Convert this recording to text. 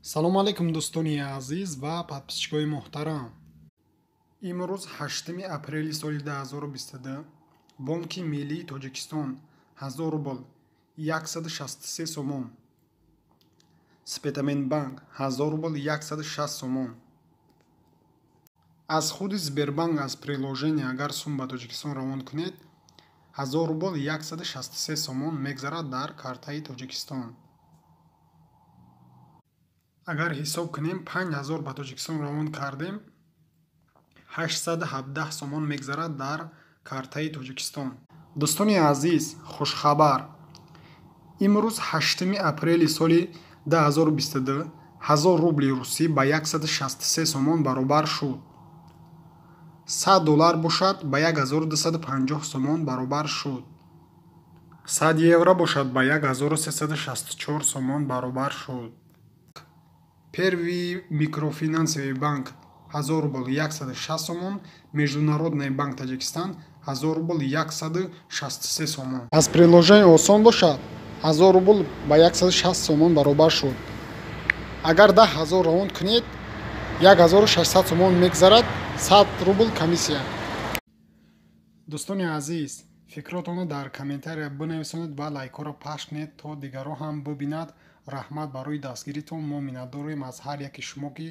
Салому алайкум, дӯстони азиз ва подписчикои муҳтарам. Имрӯз, 8 апрели соли 2022, Бонки миллии Тоҷикистон: 1000 рубл 163 сомон, Спитаменбанк: 1000 рубл 160 сомон. Аз худи Сбербанк, аз приложение агар сум ба Тоҷикистон равон кунед, 1000 рубл 163 сомон мегзарад дар картаи Тоҷикистон. Агар ҳисоб кунем, 5000 ба Тоҷикистон равон кардем, 817 сомон мегзарад дар картаи Тоҷикистон. Дӯстони азиз, хушхабар: имрӯз, 8 апрели соли 2022, 1000 рубли русӣ ба 163 сомон баробар шуд. 100 доллар бошад, ба 1250 сомон баробар шуд. 100 евро бошад, ба 1364 сомон баробар шуд. Первый микрофинансовый банк: 1000 рубл 160 сомон, Международный банк Таджикистан: 1000 рубл 163 сомон. Аз приложение Осон бошад, 1000 рубл ба 160 сомон баробар шуд. Агар 10 000 равон кунед, 1600 сомон мегзарад, 100 рубл комиссия. Дӯстони азиз, фикротонро дар комментария бинависонед ва лайкҳоро пахш кунед, то дигарон ҳам бибинад. Раҳмат барои дастгиритон. Мо миннатдорем аз ҳар яке шумо, ки